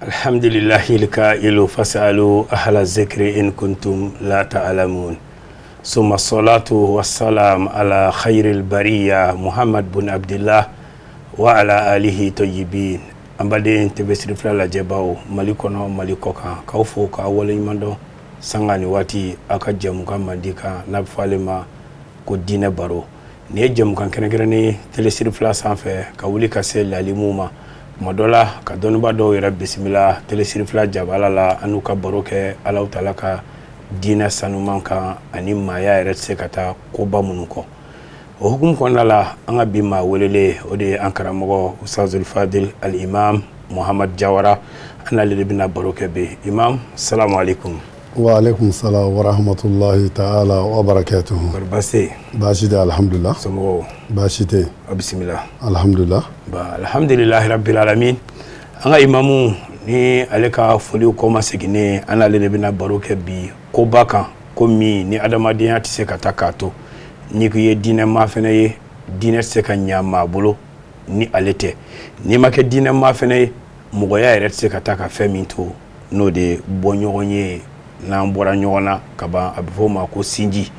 Alhamdulillahi alkailu fasalu ahla zikri in kuntum la ta'lamun. Summa salatu wassalam ala khairil bariya Muhammad bun Abdullah wa ala alihi tayyibin. An baden TV Siri Fila lajɛbaw Mali kɔnɔ Mali kɔ kan, k'aw fo k'aw waleɲuman dɔn sanga ni waati aw ka jɛmukan mandi kan n'a bɛ fɔ ale ma ko diinɛ baro. Nin ye jɛmukan kɛrɛnkɛrɛnnen ye Télé Siri Fila sanfɛ ka wuli ka se lalimu ma. Tuma dɔ la ka dɔnnibaa dɔw yɛrɛ bisimila Télé Siri Fila jabala la an n'u ka baro kɛ Alahu taala ka diinɛ sanuman kan ani maaya yɛrɛ tɛ se ka taa koba minnu kɔ. O hukumu kɔnɔna la an ka bi maa welelen o de ye an karamɔgɔ Ustazul Fadil Al Imam Muhamad Jawara, an n'ale de bɛna baro kɛ bi. Imam, salamu aleykum. Wa aleykum salam wa rahmatulahi ta'ala wa barakatuhu. Kɔri baasi tɛ yen? Baasi tɛ, alhamdulilah. Somɔgɔw? Baasi tɛ yen. A bisimila. Alhamdulilah. Ba alhamdulilahi rabbil alamin. An ka imamu ni ale ka foliw kɔmaseginnen, an n'ale de bɛna baro kɛ bi koba kan, ko min ni adamadenya tɛ se ka taa k'a to. N'i ko i ye diinɛ maa fɛnɛ ye, diinɛ tɛ se ka ɲa maa bolo ni ale tɛ. N'i ma kɛ diinɛ maa fɛnɛ ye, mɔgɔya yɛrɛ tɛ se ka taa ka fɛn min to, n'o de ye bɔ ɲɔgɔn ye. N'an bɔra ɲɔgɔn na ka ban, a bɛ fɔ o ma ko sinji.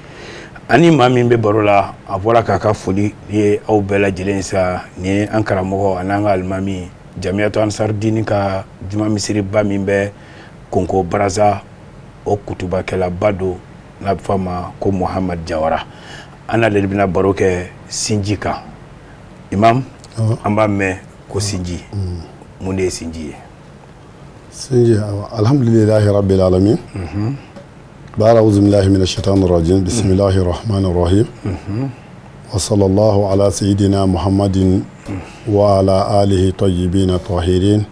Ani maa min bɛ baro la, a bɔra k'a ka foli ye aw bɛɛ lajɛlen sa. Nin ye an karamɔgɔ ani an ka alimami Jamiyatu Ansarudini ka juma misiriba min bɛ Konko Baraza, o kutubakɛlaba don n'a bɛ fɔ a ma ko Muhamad Jawara. An n'ale de bɛna baro kɛ sinji kan. Imam, an b'a mɛn ko sinji. Mun de ye sinji ye? Sinji, alhamdulillahi rabbil alamin. Ba'da auzu billahi minash shaitanir rajim. Bismillahir rahmanir rahim. Wa sallallahu ala sayyidina Muhammadin wa ala alihi tayyibin tahirin.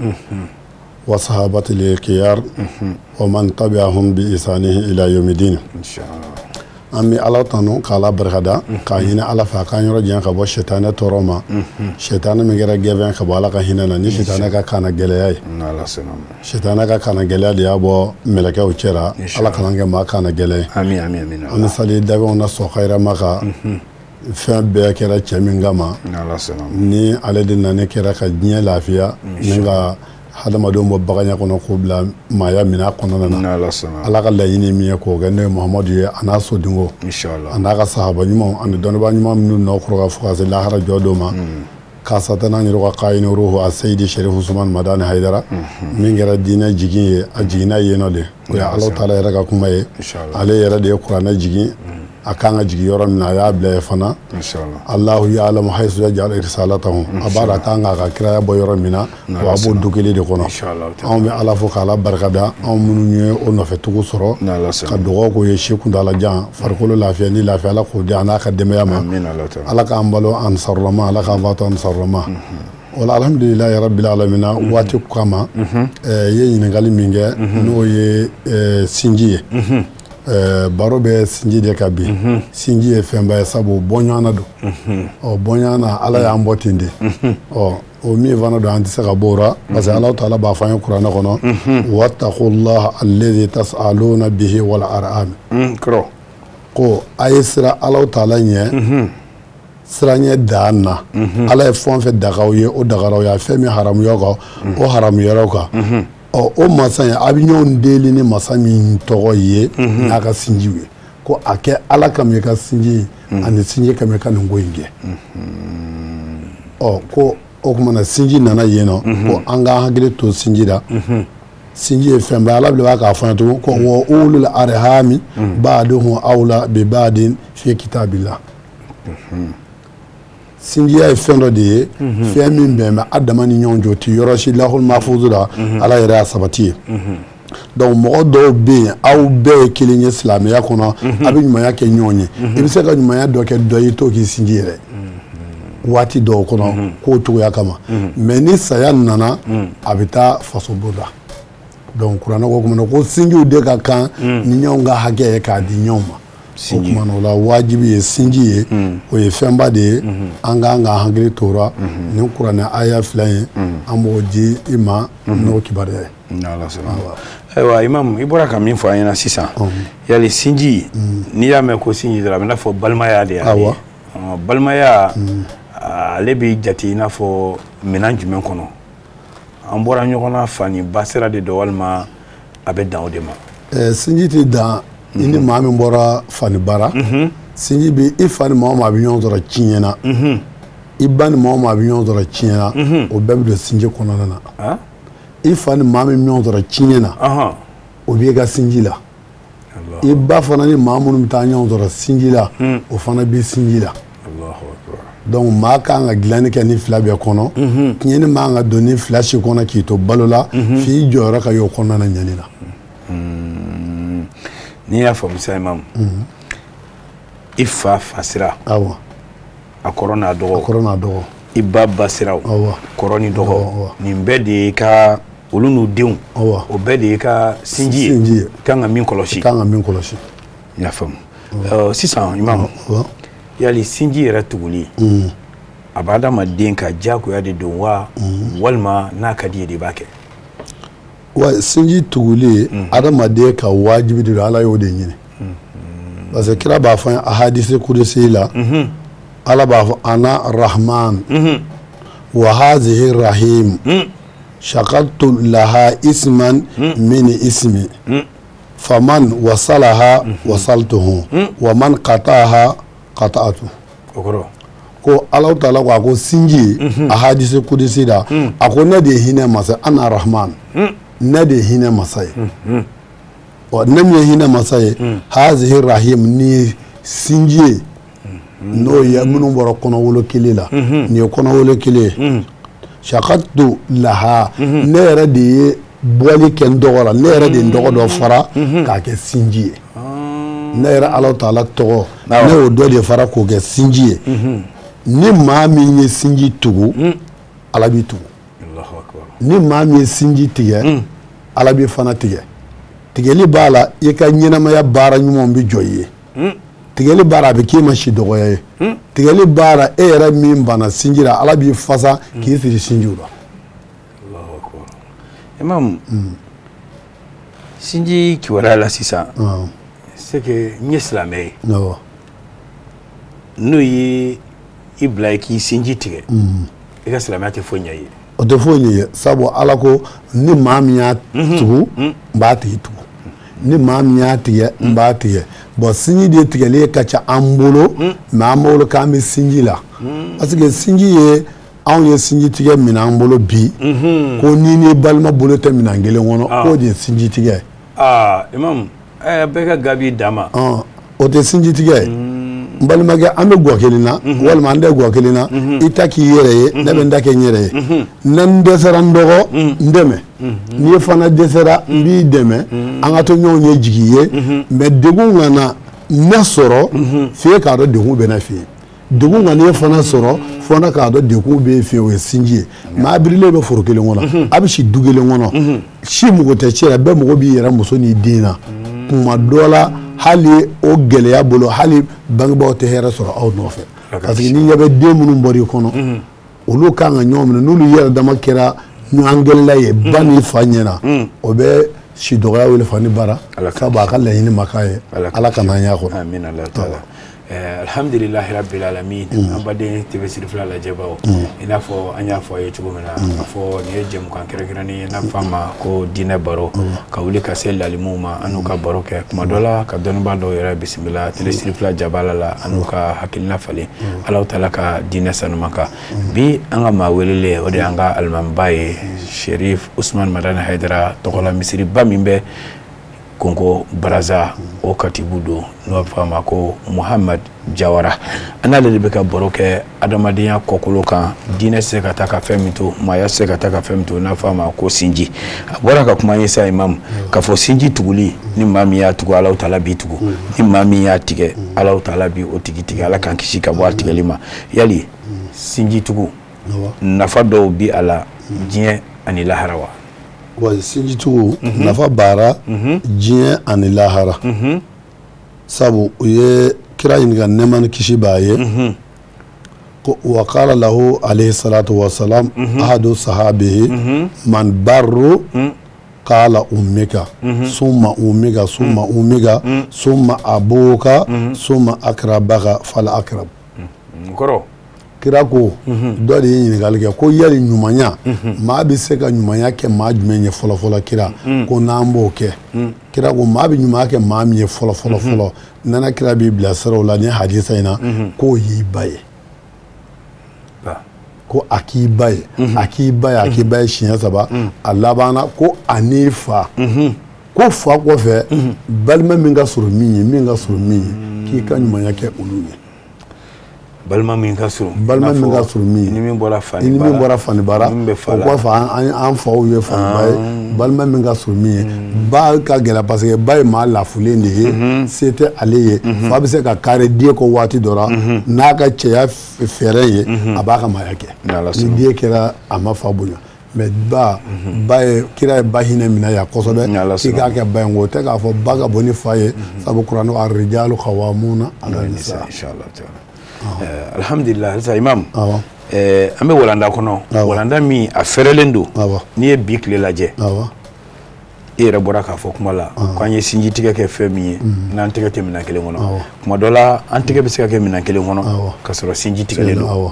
Wa sahabati al-khiyar wa man tabi'ahum bi ihsanihi ila yawmiddin. Inshallah. An bɛ Ala tanu k'Ala barikada, k'a ɲini Ala fɛ a k'an yɔrɔ janya ka bɔ sitanɛ tɔɔrɔ ma. Sitanɛ min kɛra gɛfɛn ka bɔ Ala ka hinɛ na, ni sitanɛ ka kana gɛlɛya ye. N'Ala sɔnna ma. Sitanɛ ka kana gɛlɛya de y'a bɔ mɛlɛkɛw cɛla. Inshallah. Ala kana kɛ maa kana gɛlɛya ye. Amin, amin, amin. An bɛ sali dabɛnw na sɔn hayirama kan. Fɛn bɛɛ kɛra cɛ min kama. N'Ala sɔnna ma. Ni ale de nana kɛra ka diɲɛ lafiya, ni ka hadamadenw bɔ baganya kɔnɔ k'o bila maaya minɛn kɔnɔna na. N'Ala sɔnna. Ala ka laɲini min ye k'o kɛ, n'o ye Muhamadu ye, a n'a sodenko. Inshallah. A n'a ka sahaba ɲumanw ani dɔnnibaa ɲuman minnu nɔ kɔrɔ ka fo ka se lahara jɔ don ma. K'a satana yɛrɛ ka kayini ruhu a Seyidi Sherif Usman Madani Hayidara. Min kɛra diinɛ jigin ye, a jiginna yen nɔ de. O ye Alahu taala yɛrɛ ka kuma ye. Inshallah. Ale yɛrɛ de ye kuranɛ jigin. A kan ka jigin yɔrɔ min na, a y'a bila yen fana. Inshallah. Allahu ya'lamu haythu yaj'alu risalatahu. A b'a dɔn a kan k'a ka kiraya bɔ yɔrɔ min na, wa a b'o du kelen de kɔnɔ. Inshallah. Anw bɛ Ala fo k'Ala barikada, anw minnu ye o nɔfɛ tugu sɔrɔ, N'Ala sɔnna. ka dugawu k'o ye si kuntaala jan, farikolo lafiya ni lafiya, Ala k'o di a n'a ka denbaya ma. Amin, Ala taala. Ala k'an balo ansarulama, Ala k'an faatu ansarulama. O la alhamdulilayi rabbil alamina, waati kama, i ye ɲininkali min kɛ, n'o ye sinji ye. Baro bɛ sinji de kan bi. Sinji ye fɛnba ye, sabu bɔɲɔgɔnna don. Ɔ, bɔɲɔgɔnna, Ala y'an bɔ ten de. Ɔ, o min fana don, an tɛ se ka bɔ o la, parce que Alahu taala b'a fɔ an ye kuranɛ kɔnɔ, wattaqullaha allazi tas'aluna bihi wal arham. Kɔrɔ. Ko a ye siran Alahu taala ɲɛ, siran ɲɛ dan na. Ala ye fɛn o fɛn daga aw ye, o dagara aw ye. A fɛn min haramuya aw kan, o haramuyara aw kan. Ɔ, o masa in, a bɛ ɲɔgɔn deli ni masa min tɔgɔ ye, n'a ka sinjiw ye, ko a kɛ Ala kama i ka sinji ani sinji kama i ka nin ko in kɛ. Ɔ, ko o tuma na sinji nana yen nɔ, ko an k'an hakili to sinji la. Sinji ye fɛnba ye. Ala bila k'a fɔ an ye tugun ko wa ulul arhami ba'duhum awla bi ba'din fi kitabillah. Sinjiya ye fɛn dɔ de ye, fɛn min bɛn bɛ adama ni ɲɔgɔn cɛ, o tɛ yɔrɔ si lahul mahfuzu la, Ala yɛrɛ y'a sabati ye. Donc mɔgɔ dɔw bɛ yen, aw bɛɛ ye kelen ye silamɛya kɔnɔ, a bɛ ɲumanya kɛ ɲɔgɔn ye. I bɛ se ka ɲumanya dɔ kɛ dɔ ye, i t'o k'i sinji yɛrɛ. Waati dɔw kɔnɔ, k'o cogoya kama. Mais ni saya nana, a bɛ taa faso bonda. Donc kuranɛ ko kuma na ko sinjiw de ka kan ni ɲɔgɔn ka hakɛ ye k'a di ɲɔgɔn ma. O Sinji. tuma na o la wajibi ye sinji ye, o ye fɛnba de ye, an k'an ka hakili to o la. Nin kuranɛ aya fila in, an b'o di i ma n'o kibaruya ye. N'Ala sɔnna. Ayiwa imam, i bɔra ka min fɔ an ɲɛna sisan, yali sinji, n'i y'a mɛn ko sinji dɔrɔn, a bɛ n'a fɔ balimaya de y'ale ye. Balimaya, ale bɛ jate i n'a fɔ minɛn jumɛn kɔnɔ? An bɔra ɲɔgɔn na fa ni ba sira de don walima a bɛ dan o de ma? Sinji tɛ dan i ni maa min bɔra fa ni bara. Sinji bɛ i fa ni maa o maa bɛ ɲɔgɔn sɔrɔ tiɲɛ na, i ba ni maa o maa bɛ ɲɔgɔn sɔrɔ tiɲɛ na, o bɛɛ bɛ don sinji kɔnɔna na. I fa ni maa min bɛ ɲɔgɔn sɔrɔ tiɲɛ na, o b'i ka sinji la. I ba fana ni maa minnu bɛ taa ɲɔgɔn sɔrɔ sinji la, o fana bɛ sinji la. Donc maa kan ka dilanni kɛ ni fila bɛɛ kɔnɔ. Tiɲɛni man ka don ni fila si kɔnɔ k'i to balo la, f'i jɔyɔrɔ ka y'o kɔnɔna na ɲɛni na. N'i y'a faamu sisan imamu, i fa sira, awɔ, a kɔrɔ n'a dɔgɔ, a kɔrɔ n'a dɔgɔ, i ba ba siraw, awɔ, kɔrɔ ni dɔgɔ, nin bɛɛ de y'i ka, olu n'u denw, awɔ, o bɛɛ de y'i ka sinji ye, kan ka min kɔlɔsi, kan ka min kɔlɔsi. N y'a faamu. Sisan imamu, yali sinji yɛrɛ tuguli, a b'a adamaden ka diyagoya de don wa, walima n'a ka di ye de i b'a kɛ? Wa sinji tuguli adamaden ka wajibi de don, Ala y'o de ɲini. Parce que kira b'a fɔ an ye ahadisi kudusi la, Ala b'a fɔ ana rahman wa hazihi rahim shakaltu laha isman min ismi faman wasalaha wasaltuhu wa man qata'aha qata'atu. O kɔrɔ ko Alahu taala ko a ko sinji ahadisi kudusi la, a ko ne de ye hinɛ masa, ana rahman, ne de ye hinɛ masa ye. Ɔ ne min ye hinɛ masa ye, hazihi rahim, ni sinji ye, n'o ye minnu bɔra kɔnɔwolo kelen la, nin ye kɔnɔwolo kelen ye. Shakatu laha, ne yɛrɛ de ye bɔli kɛ n dɔgɔ la, ne yɛrɛ de ye n dɔgɔ dɔ fara k'a kɛ sinji ye. Ne yɛrɛ Alahu taala tɔgɔ, ne y'o dɔ de fara k'o kɛ sinji ye. Ni maa min ye sinji tugu, Ala b'i tugu. Ni maa min ye sinji tigɛ, Ala b'i fana tigɛ. Tigɛli b'a la, i ka ɲɛnamaya baara ɲumanw bɛ jɔ i ye. Tigɛli b'a la, a bɛ k'i ma si dɔgɔya ye. Tigɛli b'a la, e yɛrɛ min banna sinji la, Ala b'i fasa k'i siri sinjiw la. Imam, sinji kibaruya la sisan, c'est que n ye silamɛ ye. N'o ye i bila i k'i sinji tigɛ, i ka silamɛya tɛ foyi ɲɛ i ye. O tɛ foyi ɲɛ i ye, sabu Ala ko ni maa min y'a tugu, n b'a tigi tugu. Ni maa min y'a tigɛ, n b'a tigɛ. Bon, sinji de tigɛli ka ca an bolo, mais an bolo k'an bɛ sinji la. Parce que sinji ye, anw ye sinji tigɛ minɛ an bolo bi, ko ni ni balima bolo tɛ minɛn kelen kɔnɔ, k'o de ye sinji tigɛ. Aa imam, bɛɛ ka ga b'i dan ma. O tɛ sinji tigɛ ye. N balimakɛ, an bɛ gwa kelen na, walima an tɛ gwa kelen na, i ta k'i yɛrɛ ye, ne bɛ n ta kɛ n yɛrɛ ye. Ni n dɛsɛra n dɔgɔ, n dɛmɛ. N'i fana dɛsɛra, n b'i dɛmɛ. An ka to ɲɔgɔn ye jigi ye. Mais degun kana ne sɔrɔ f'e k'a dɔn degun bɛ ne fɛ yen. Degun kana e fana sɔrɔ fo ne k'a dɔn degun b'e fɛ yen, o ye sinji ye. Maa birilen bɛ foro kelen kɔnɔ, a bɛ si du kelen kɔnɔ, si mago tɛ cɛ la, bɛɛ mago b'i yɛrɛ muso n'i den na. Kuma dɔ la, hali o gɛlɛya bolo, hali bangebaaw tɛ hɛrɛ sɔrɔ aw nɔfɛ. Parce que ni ɲɛ bɛ den minnu bɔra i kɔnɔ, olu kan ka ɲɔgɔn minɛ, n'olu yɛrɛ dama kɛra ɲɔgɔn gɛlɛla ye ba ni fa ɲɛna, o bɛ si dɔgɔya wele fa ni bara, sabu a ka laɲini ma k'a ye. Ala ka n'an y'a kɔnɔ. Amina taala. Alhamdulilahi rabbil alamin. An baden TV Sirifila lajɛbaw, i n'a fɔ an y'a fɔ a ye cogo min na, k'a fɔ nin ye jɛmukan kɛrɛnkɛrɛnnen ye n'a fɔ a ma ko diinɛ baro, ka wuli ka se lalimuw ma, an n'u ka baro kɛ kuma dɔ la, ka dɔnnibaa dɔw yɛrɛ bisimila télé Sirifila jabala la, an n'u ka hakilina falen Alahu taala ka diinɛ sanuma kan. Bi an ka maa welelen, o de y'an ka alimamiba ye, Cherif Ousmane Madani Haidara tɔgɔla misiriba min bɛ Konko Baraza, o katibu don, n'o b'a fɔ a ma ko Muhamad Jawara. An n'ale de bɛ ka baro kɛ adamadenya kɔkolo kan, diinɛ tɛ se ka taa ka fɛn min to, maaya tɛ se ka taa ka fɛn min to, n'a fɔ a ma ko sinji. A bɔra ka kuma ye sa imam, k'a fɔ sinji tuguli, ni maa min y'a tugu, Alahu taala b'i tugu, ni maa min y'a tigɛ, Alahu taala b'i o tigi tigɛ. Ala k'an kisi ka bɔ a tigɛli ma. Yali sinji tugu nafa dɔw bi a la diɲɛ ani lahara wa? Wa sinji tugu nafa baara diɲɛ ani lahara. Sabu u ye kira ɲininka, nɛɛma ni kisi b'a ye, ko wa qala lahu alayhi salatu wa salam ahadu sahabihi man barru qala ummika summa ummika summa ummika summa abuka summa akrabaka fal akrab. Kɔrɔ Kira ko dɔ de ye ɲininkali kɛ ko yali ɲumanya maa bɛ se ka ɲumanya kɛ maa jumɛn ye fɔlɔ fɔlɔ? Kira ko n'an b'o kɛ, kira ko maa bɛ ɲumanya kɛ maa min ye fɔlɔ fɔlɔ fɔlɔ, nana kira b'i bilasira o la ni hadisa in na, k'o y'i ba ye. Ko a k'i ba ye, a k'i ba ye, a k'i ba ye siɲɛ 3. A labanna ko a n'i fa. Ko fa kɔfɛ balima min ka surun min ye, min ka surun min ye, k'i ka ɲumanya kɛ olu ye. Balima min ka surun, balima min ka surun min ye, ni min bɔra fa ni min bɔra fa ni bara, o kɔfɛ an faw ye fa ni ba ye. Balima min ka surun min ye, ba ka gɛlɛn parce que ba ye maa lafulen de ye, se tɛ ale ye. Fa bɛ se ka kari den kɔ waati dɔ la, n'a ka cɛya fɛɛrɛ ye, a b'a ka maaya kɛ. Ni den kɛra a ma fa bonya. Mais ba ye kira ye ba hinɛ minɛ yan kosɛbɛ, k'i k'a kɛ ba ye. O tɛ k'a fɔ ba ka bon ni fa ye, sabu kuranɛ arijalu qawwamuna ala nisa. Inshallah taala. Alhamdulillah. Halisa imam, an bɛ walanda kɔnɔ, walanda min a fɛrɛlen don. N'i ye bi tile lajɛ, e yɛrɛ bɔra k'a fɔ kuma la k'an ye sinji tigɛ kɛ fɛn min ye, n'an tɛgɛ tɛ minɛn kelen kɔnɔ. Kuma dɔ la an tɛgɛ bɛ se ka kɛ minɛn kelen kɔnɔ ka sɔrɔ sinji tigɛlen don.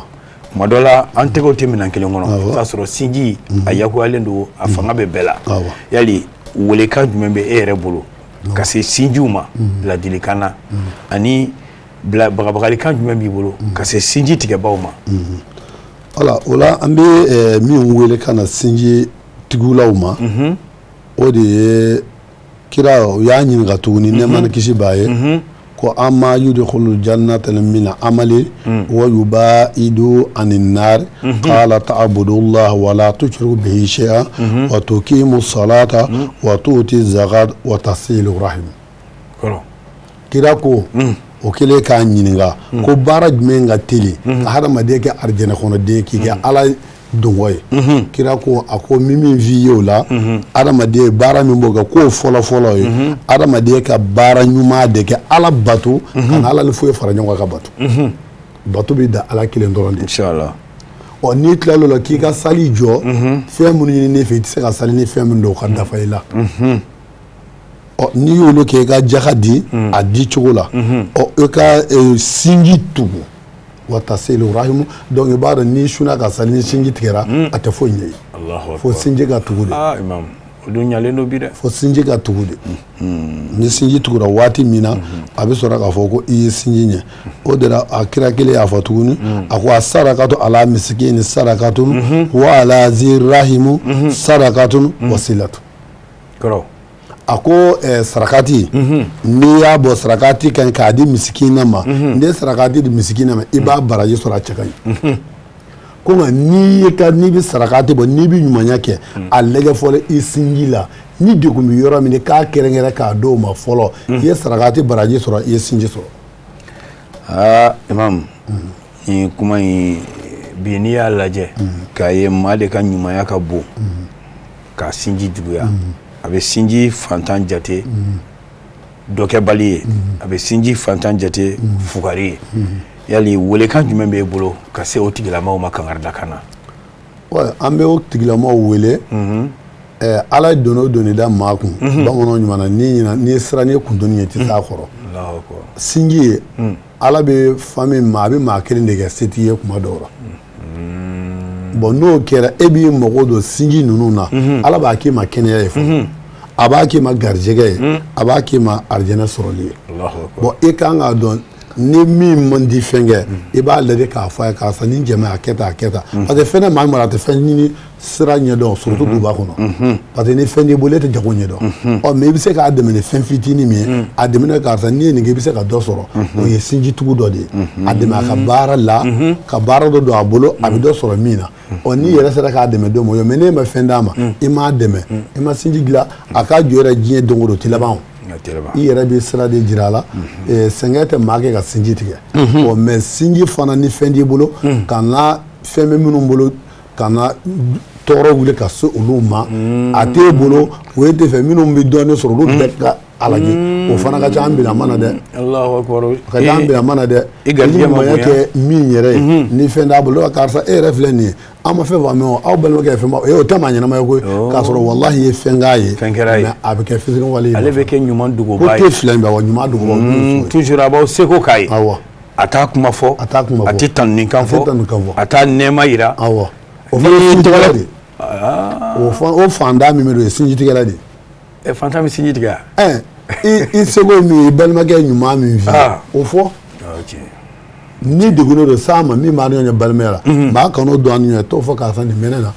Kuma dɔ la an tɛgɛw tɛ minɛn kelen kɔnɔ k'a sɔrɔ sinji a yakuyalen don, a fanga bɛ bɛɛ la. Yali welekan jumɛn bɛ e yɛrɛ bolo ka se sinjiw ma ladilikan na, ani bagabagalikan jumɛn b'i bolo ka se sinji tigɛbaw ma? Wala o la an bɛ min wele ka na sinji tigulaw ma, o de ye kira u y'a ɲininka tuguni, nɛɛma ni kisi b'a ye, ko amma yudkhulu jannata min amali wa yubaidu anin nar, qala ta'budu Allah wa la tushriku bihi shay'an wa tuqimu salata wa tu'ti zakat wa tasilu rahim. Kira ko o kɛlen k'a ɲininka ko baara jumɛn ka teli ka hadamaden kɛ arijɛnɛ kɔnɔden, k'i kɛ ala dɔngɔ ye. Kira ko a ko min f'i ye o la, hadamaden baara min b'o kɛ k'o fɔlɔ fɔlɔ ye hadamaden ka baara ɲuman de kɛ, ala bato, ka na ala ni foyi fara ɲɔgɔn kan ka bato. Bato bɛ da ala kelen dɔrɔn de. Inshallah. Ɔ n'i tilal'o la k'i ka sali jɔ, fɛn minnu ɲini fɛ i tɛ se ka sali ni fɛn min don o ka dafa i la. Ɔ n'i y'olu kɛ i ka jaka di a di cogo la, ɔ i ka sinji tugu wa tasilu rahimu. Donc i b'a dɔn n'i sunna ka sali ni sinji tigɛra a tɛ foyi ɲɛ ye. Fo sinji ka tugu de. Ah imam, o dun ɲalen don bi dɛ. Fo sinji ka tugu de. Ni sinji tugura waati min na, a bɛ sɔrɔ k'a fɔ ko i ye sinji ɲɛ. O de la a kira kelen y'a fɔ tuguni, a ko a sarakatu ala misikini sarakatun wa ala zirahimu sarakatun wasilatu. Kɔrɔ. A ko sarakati, n'i y'a bɔ sarakati kan k'a di misikina ma, n'i ye sarakati di misikina ma, i b'a baraji sɔrɔ a cɛ ka ɲi. Ko nka n'i bɛ sarakati bɔ, n'i bɛ ɲumanya kɛ, a lajɛ fɔlɔ i sinji la, ni degun bɛ yɔrɔ min k'a kɛrɛnkɛrɛn k'a d'o ma fɔlɔ, i ye sarakati baraji sɔrɔ, i ye sinji sɔrɔ. Aa imam, nin kuma in bi n'i y'a lajɛ k'a ye maa de ka ɲumanya ka bon ka sinji juguya. A bɛ sinji fantan jate dɔkɛbali ye, a bɛ sinji fantan jate fugari ye. Yali welekan jumɛn b'e bolo ka se o tigilamɔgɔw ma kangaridakan na? An bɛ o tigilamɔgɔw wele, ala ye doni o doni da maa kun, bamananw ɲuman na, n'i siran n'i ye kundoni ye i tɛ s'a kɔrɔ. Sinji ye ala bɛ fan min ma, a bɛ maa kelen de kɛ setigi ye kuma dɔw la. Bon n'o kɛra e b'i mago don sinji ninnu na, ala b'a k'i ma kɛnɛya ye fɔlɔ, a b'a k'i ma garijɛgɛ ye, a b'a k'i ma arijɛnɛ sɔrɔli ye. Bon e kan k'a dɔn ni min man di fɛn kɛ, i b'a lajɛ k'a fɔ a ye karisa ni jɛmɛ a kɛ tan a kɛ tan, parce que fɛn tɛ maa min a tɛ fɛn ɲini sira ɲɛdɔn, surtout duguba kɔnɔ, parce que ni fɛn t'i bolo e tɛ jago ɲɛdɔn. Ɔ mais i bɛ se k'a dɛmɛ ni fɛn fitinin min ye, a dɛmɛ karisa n'i ye nin kɛ i bɛ se ka dɔ sɔrɔ, o ye sinjitugu dɔ de ye. A dɛmɛ a ka baara la, ka baara dɔ don a bolo, a bɛ dɔ sɔrɔ min na. Ɔ n'i yɛrɛ sera k'a dɛmɛ don min, mais n'e ma fɛn d'a ma, i m'a dɛmɛ, i ma sinji dilan, a ka jɔ yɛrɛ diɲɛ don o don o tɛ laban o. I yɛrɛ bɛ sira de jira a la. Sɛgɛn tɛ maa kɛ ka sinji tigɛ. Ɔ mais sinji fana ni fɛn t'i bolo, ka na fɛn bɛ minnu bolo, ka na tɔɔrɔ wuli ka se olu ma, a t'e bolo, o ye tɛ fɛ minnu bɛ dɔɔnin sɔrɔ olu bɛɛ ka ala ye. O fana ka ca an bila mana dɛ. Alahu akibaru. Ka ca an bila mana dɛ. I garijɛgɛ ma bonya kɛ min yɛrɛ ye, ni fɛn t'a bolo, karisa e yɛrɛ filɛ nin ye, an ma fɛn faamu o, aw balimakɛ ye fɛn ma, o tɛ maa ɲɛnama ye koyi, k'a sɔrɔ walahi ye fɛn k'a ye, fɛn kɛra ye, mais a bɛ kɛ fitiriwale ye. Ale bɛ kɛ ɲuman dogoba ye. Ko te filɛ nin ye, wa ɲuman dogoba. Toujours a b'aw seko k'a ye. Awɔ. A t'a kuma fɔ, a t'a kuma fɔ, a tɛ tanunikan fɔ, a t'a nɛɛma yira. Awɔ, o fana ye sinjitigɛla de ye. O fantan min bɛ don, o ye sinjitigɛla de ye. Fantan bɛ sinji tigɛ wa? I seko ye min ye, i balimakɛ ɲuman min f'i ye, o fɔ. Ni degunnen don s'a ma, min b'a ni ɲɔgɔn cɛ balimaya la, maa kan'o don an ni ɲɔgɔn cɛ, t'o fɔ karisa nin bɛ ne na.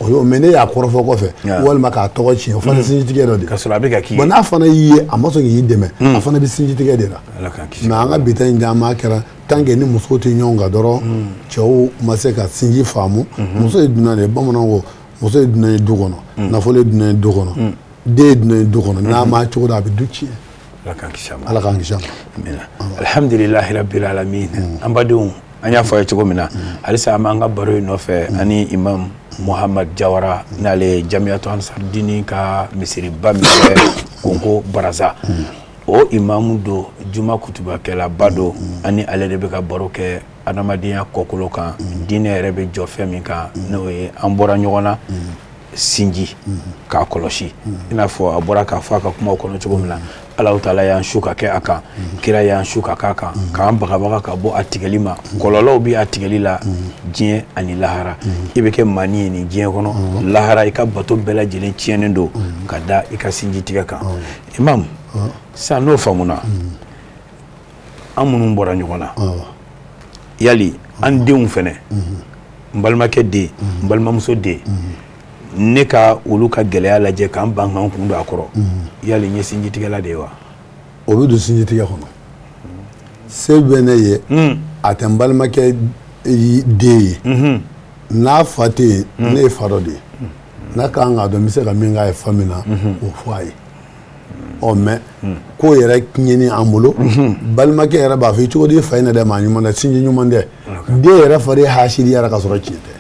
O y'o, mais ne y'a kɔrɔfɔ kɔfɛ, walima k'a tɔgɔ tiɲɛ, o fana ye sinjitigɛ dɔ de ye. Ka sɔrɔ a bɛ ka k'i ye. Bon, n'a fana y'i ye, a ma sɔn k'i dɛmɛ, a fana bɛ sinjitigɛ de la. Mais an ka bi ta in caman kɛra tant que ni musow tɛ ɲɔgɔn kan dɔrɔn, cɛw ma se ka sinji faamu. Muso ye dunan de ye, bamananw ko muso ye dunan ye du kɔnɔ, nafolo ye dunan ye du kɔnɔ, den ye dunan ye du kɔnɔ, n'a ma cogo dɔn a bɛ du tiɲɛ. Ala k'an kisi a ma. Alhamdulilahi rabbil alamin. An badenw, an y'a fɔ a ye cogo min na, halisa an b'an ka baro in nɔfɛ ani Imam Muhammad Jawara, n'ale ye Jamiyatu Ansar Dini ka misiriba min kɛ Konko Baraza, o imamu don, juma kutubakɛlaba don, ani ale de bɛ ka baro kɛ adamadenya kɔkolo kan, diinɛ yɛrɛ bɛ jɔ fɛn min kan, n'o ye an bɔra ɲɔgɔn na sinji k'a kɔlɔsi, i n'a fɔ a bɔra k'a fɔ a ka kumaw kɔnɔ cogo min na, Alahu taala y'an su ka kɛ a kan, kira y'an su ka k'a kan, k'an bagabaga ka bɔ a tigɛli ma. Kɔlɔlɔw bɛ a tigɛli la diɲɛ ani lahara. I bɛ kɛ maani ye nin diɲɛ kɔnɔ, lahara i ka bato bɛɛ lajɛlen tiɲɛnen don ka da i ka sinji tigɛ kan. Imam, sisan n'o faamuna, an minnu bɔra ɲɔgɔn na, yali an denw fɛnɛ, n balimakɛ den, n balimamuso den, ne ka olu ka gɛlɛya lajɛ k'an ban k'an kun don a kɔrɔ, yali n ye sinjitigɛla de ye wa? O bɛ don sinjitigɛ kɔnɔ. Se bɛ ne ye, a tɛ n balimakɛ den ye, n'a fa tɛ yen, ne ye fa dɔ de ye, n'a kan k'a dɔn n bɛ se ka min k'a ye fa min na, k'o fɔ a ye. Ɔ mais ko yɛrɛ tiɲɛni an bolo, balimakɛ yɛrɛ b'a fɔ i cogo di fa in na dɛ, maa ɲuman dɛ, sinji ɲuman tɛ. Den yɛrɛ fari hasiriya la ka sɔrɔ tiɲɛ tɛ.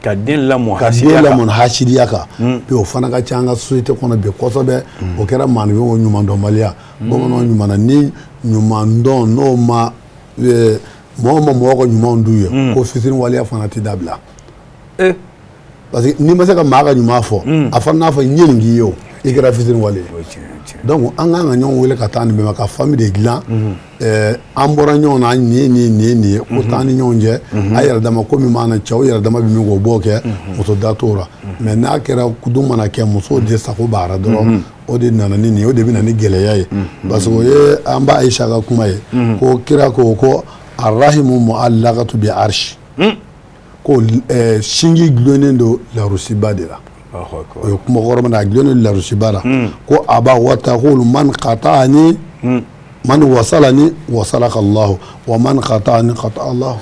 Ka den lamɔ hasidiya kan. Bi o fana ka ca an ka société kɔnɔ bi kosɛbɛ. O kɛra maaninfinw ɲumandɔnbaliya. Bamananw ɲuman ni ɲumandɔn n'o ma mɔgɔ ma mɔgɔ ka ɲumanw d'u ye, ko fitiri waleya fana tɛ dabila. Parce que n'i ma se ka maa ka ɲuman fɔ, a fana n'a fɔ n ye nin k'i ye o, i kɛra fitiri wale ye. Donc an kan ka ɲɔgɔn wele ka taa nin bɛɛ ma, ka famille de dilan. An bɔra ɲɔgɔn na, nin ye nin ye nin ye, ko t'an ni ɲɔgɔn cɛ, a yɛrɛ dama ko min b'an na, cɛw yɛrɛ dama bɛ min kɛ o b'o kɛ, muso da t'o la. Mais n'a kɛra du mana kɛ musow de sago b'a la dɔrɔn, o de nana ni nin ye, o de bɛ na ni gɛlɛya ye. Parce que o ye an ba Ayisa ka kuma ye, ko kira ko arahimu mu'allaqatu bi arshi, ko sinji gulonnen don larusiba de la. O ye kuma kɔrɔ min a gulonnen don larusiba la, ko a b'a wata ko man qata'ani man wasalani wasalaka Allahu wa man qata'ani qata'a Allahu.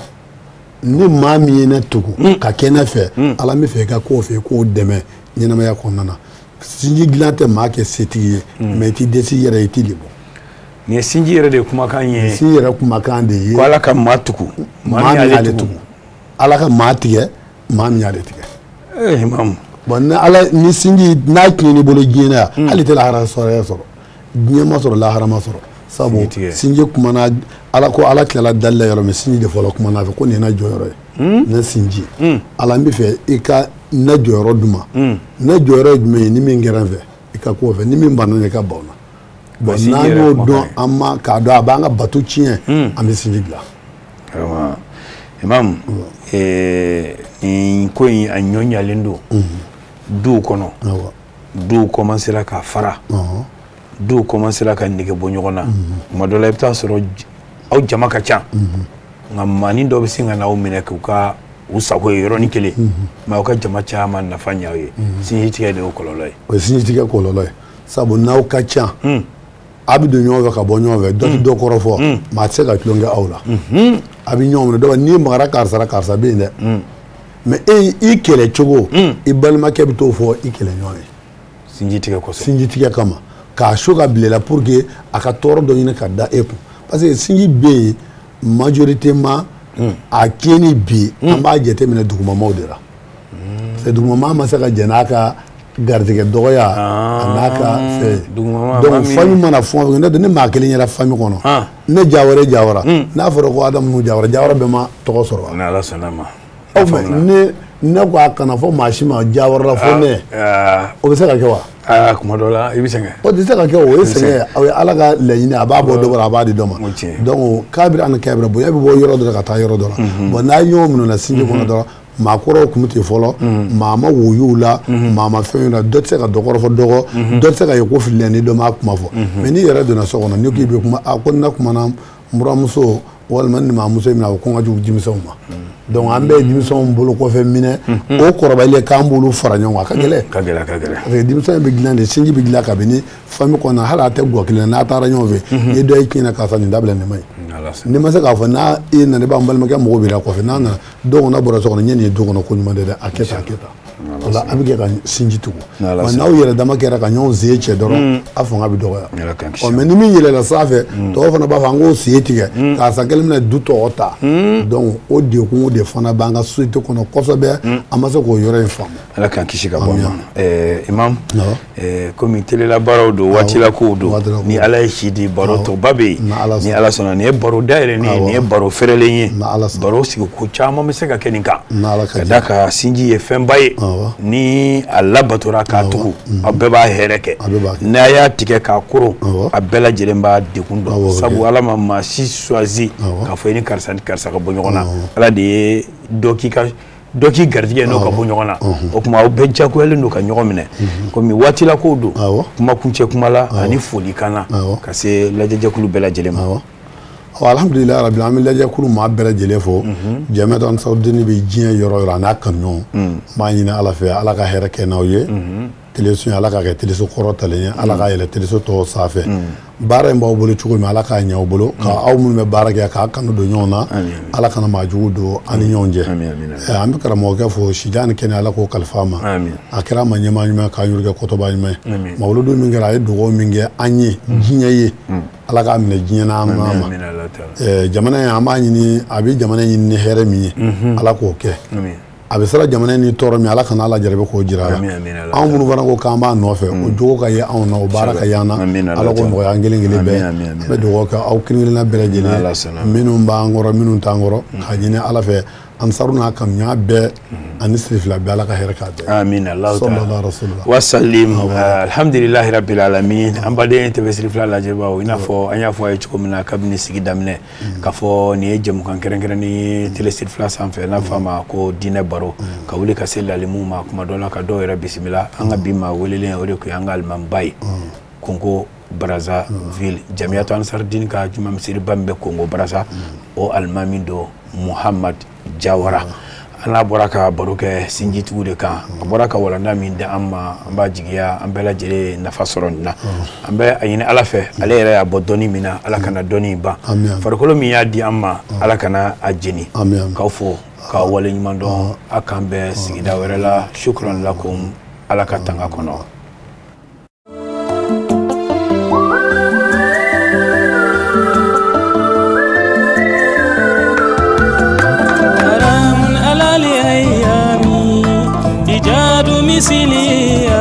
Ni maa min ye ne tugu ka kɛ ne fɛ, Ala bɛ fɛ i ka k'o fɛ, i k'o dɛmɛ ɲɛnamaya kɔnɔna na. Sinji dilan tɛ maa kɛ setigi ye, mais i t'i dɛsɛ i yɛrɛ, i t'i lebu. Nin ye sinji yɛrɛ de kumakan ye. Sinji yɛrɛ kumakan de ye. Ko Ala ka maa tugu, maa min y'ale tugu. Ala ka maa tigɛ, maa min y'ale tigɛ. Imam. Bon, ni Ala ni sinji n'a tiɲɛn'i bolo diɲɛ na yan, hali tɛ lahara sɔrɔ, diɲɛ ma sɔrɔ, lahara ma sɔrɔ. Sabu sinji kumana, Ala ko Ala tilala dali la yɔrɔ min, sinji de fɔlɔ kumana a fɛ ko nin ye ne jɔyɔrɔ ye, ne sinji. Ala n bɛ fɛ i ka ne jɔyɔrɔ d'u ma. Ne jɔyɔrɔ ye jumɛn ye? Ni min kɛra n fɛ, i ka k'o fɛ, ni min banna i ka ban o la. Bon, n'an y'o dɔn, an ma k'a dɔn a b'an ka bato tiɲɛ, an bɛ sinji dilan. Imam, nin ko in a ɲɔ ɲalen don duw kɔnɔ, duw commencera ka fara, duw commencera ka nege bɔ ɲɔgɔn na. Tuma dɔ la i bɛ taa sɔrɔ aw jama ka ca, nka maanin dɔ bɛ sin ka n'aw minɛ k'u ka u sago ye yɔrɔnin kelen, mais aw ka jama caman nafa ɲɛ aw ye. Sinji tigɛ de y'o kɔlɔlɔ ye. O ye sinji tigɛ kɔlɔlɔ ye, sabu n'aw ka ca, a bɛ don ɲɔgɔn fɛ ka bɔ ɲɔgɔn fɛ, dɔ tɛ dɔ kɔrɔ fɔ, maa tɛ se ka tulonkɛ aw la. A bɛ ɲɔgɔn minɛ, dɔw n'i magara karisa la, karisa bɛ yen dɛ. Mais e i kɛlɛ cogo, i balimakɛ bɛ t'o fɔ i kɛlɛɲɔgɔn ye. Sinji tigɛ kosɔn. Sinji tigɛ kama, k'a su ka bila i la pour que a ka tɔɔrɔ dɔ ɲini ka da e kun. Parce que sinji bɛ yen majoritairement, a tiɲɛni bi, an b'a jateminɛ dugumamaw de la. Parce que dugumama ma se ka jɛn n'a ka garijɛgɛ dɔgɔya a n'a ka fɛn. Donc famille mana fɛn o fɛn, ne maa kelen yɛrɛ famille kɔnɔ, ne Jawara Jawara, n'a fɔra ko Adamu Jawara, Jawara bɛɛ ma tɔgɔ sɔrɔ wa? N'Ala sɔnna ma. Ɔ mais ne ko a kana fɔ maa si ma Jawara la fo ne, o bɛ se ka kɛ wa? Aa, kuma dɔ la i bɛ sɛgɛn. O tɛ se ka kɛ, o ye sɛgɛn, o ye Ala ka laɲini, a b'a bɔ dɔ bɔra, a b'a di dɔ ma. Donc kabiri ani kabiri, bonya bɛ bɔ yɔrɔ dɔ la ka taa yɔrɔ dɔ la. Bon, n'a ye ɲɔgɔn minɛ na sinji kɔnɔ dɔrɔn, maakɔrɔw tun bɛ ten fɔlɔ, maa ma woyo la, maa ma fɛn la, dɔ tɛ se ka dɔ kɔrɔfɔ dɔgɔ, dɔ tɛ se ka ye ko fili ni dɔ m'a kuma fɔ. Mais n'i yɛrɛ donna so kɔnɔ, n'i k'i bɛ kuma, a ko ne kumana n buramuso walima ni maamuso in minɛ, a ko n ka jugu denmisɛnw ma. Donc an bɛɛ ye denmisɛnw bolo kɔfɛ minɛ, o kɔrɔbayalen k'an b'olu fara ɲɔgɔn kan, a ka gɛlɛn. Ka gɛlɛn, ka gɛlɛn. Parce que denmisɛn bɛ dilan de, sinji bɛ dilan kabini famille kɔnɔ, hali a tɛ gɔ kelen na, n'a taara ɲɔgɔn fɛ, ni dɔ ye tiɲɛ na, karisa nin dabila, nin ma ɲi. N'i ma se k'a fɔ n'a e nana, i b'an balimakɛ mɔgɔ b'i la kɔfɛ, n'a nana dɔw kɔnɔ bɔra so kɔnɔ, ɲɛ nin ye du kɔnɔ ko ɲuman tɛ dɛ, a kɛ tan, a kɛ tan. O la a bɛ kɛ ka sinji tugu. N'aw yɛrɛ dama kɛra ka ɲɔgɔn sen cɛ dɔrɔn, a fanga bɛ dɔgɔya. Ɔ, mais ni min yɛlɛla sanfɛ, tɔw fana b'a fɔ an k'o sen tigɛ, karisa kelen bɛna du tɔgɔ ta. Donc o degun de fana b'an ka société kɔnɔ kosɛbɛ, an ma se k'o yɔrɔ in faamu. Ala k'an kisi ka bɔ a ma. Imam, komi telela baaraw don, waatila kow don, ni Ala ye si di, baro tɔba bɛ yen. Ni Ala sɔnna, nin ye baro dayɛlɛnnen ye, nin ye baro fɛrɛlen ye, baro sigi ko caman bɛ se ka kɛ nin kan. Ka d'a kan sinji ye fɛnba ye, ni a labatora k'a tugu, a bɛɛ b'a hɛrɛ kɛ. N'a y'a tigɛ k'a koron, a bɛɛ lajɛlen b'a degun dɔn. Sabu Ala ma maa si choisi k'a fɔ i ni karisa ni karisa ka bɔ ɲɔgɔn na. Ala de ye dɔ k'i ka dɔ k'i garijɛgɛ n'o ka bɔ ɲɔgɔn na. O tuma aw bɛɛ diyagoyalen don ka ɲɔgɔn minɛ. Komi waatila kow don, kuma kuncɛ kuma la ani folikan na ka se lajɛjɛkulu bɛɛ lajɛlen ma. Alhamdulilayi rabi, an bɛ lajɛkulu maa bɛɛ lajɛlen fo. Jamiatu Ansarudini bɛ diɲɛ yɔrɔ yɔrɔ, a n'a kanuɲɔgɔn, n b'a ɲini Ala fɛ, Ala ka hɛrɛ kɛ n'aw ye. Teleso in, Ala k'a kɛ teleso kɔrɔ talen ye, Ala k'a yɛlɛ teleso tɔw sanfɛ. Baara in b'aw bolo cogo min, Ala k'a ɲɛ aw bolo, ka aw minnu bɛ baara kɛ k'a kanu don ɲɔgɔn na, Ala kana maa jugu don an ni ɲɔgɔn cɛ. An bɛ karamɔgɔkɛ fo, sijan ni kɛnɛ, Ala k'o kalifa a ma. A kɛra a ma ɲɛmaa ɲuman, k'an yɛrɛ kɛ kɔtɔba ɲuman ye. Mawuludu min kɛra, a ye dugawu min kɛ an ye, diɲɛ ye, Ala k'a minɛ diɲɛ n'a ma. Jamana in, an b'a ɲini, a bɛ jamana ɲini ni hɛrɛ min ye, Ala k'o kɛ. A bɛ siran jamana ni tɔɔrɔ min, Ala kana ala jarabi k'o jira a la. Anw minnu fana ko k'an b'a nɔfɛ, o jogo ka ye anw na, o baara ka y'an na, Ala k'o nɔgɔya an kelen kelen bɛɛ. An bɛ dugawu kɛ aw kelen kelenna bɛɛ lajɛlen, minnu b'an kɔrɔ, minnu t'an kɔrɔ, k'a ɲini Ala fɛ, Ansaru n'a kanuya bɛɛ ani sirifila bɛɛ, Ala ka hɛrɛ k'a bɛɛ. Amin. Allahu ta'ala wa salim. Alhamdulillahi rabbil alamin. An baden TV Sirifila lajɛbaaw, i n'a fɔ an y'a fɔ a ye cogo min na kabini sigi daminɛ, k'a fɔ nin ye jɛmukan kɛrɛnkɛrɛnnen ye Télé Sirifila sanfɛ, n'a fɔ a ma ko diinɛ baro, ka wuli ka se lalimu ma, kuma dɔ la ka dɔw yɛrɛ bisimila. An ka bi maa welelen, o de tun y'an ka alimamiba ye, Kongo Brazzaville, Jamiatu Ansarudini ka juma misiriba min bɛ Kongo Brazza, o alimami don, Muhammad Jawara. An n'a bɔra ka baro kɛ sinjitigiw de kan, a bɔra ka walanda min di an ma, an b'a jigiya an bɛɛ lajɛlen nafa sɔrɔ nin na. An bɛ a ɲini Ala fɛ, ale yɛrɛ y'a bɔ dɔnni min na, Ala kana dɔnni ban. Farikolo min y'a di an ma, Ala kana a jeni. K'aw fo k'aw waleɲuman dɔn, a k'an bɛn sigida wɛrɛ la. Shukran lakum, Ala ka tanga kɔnɔ. مثلي.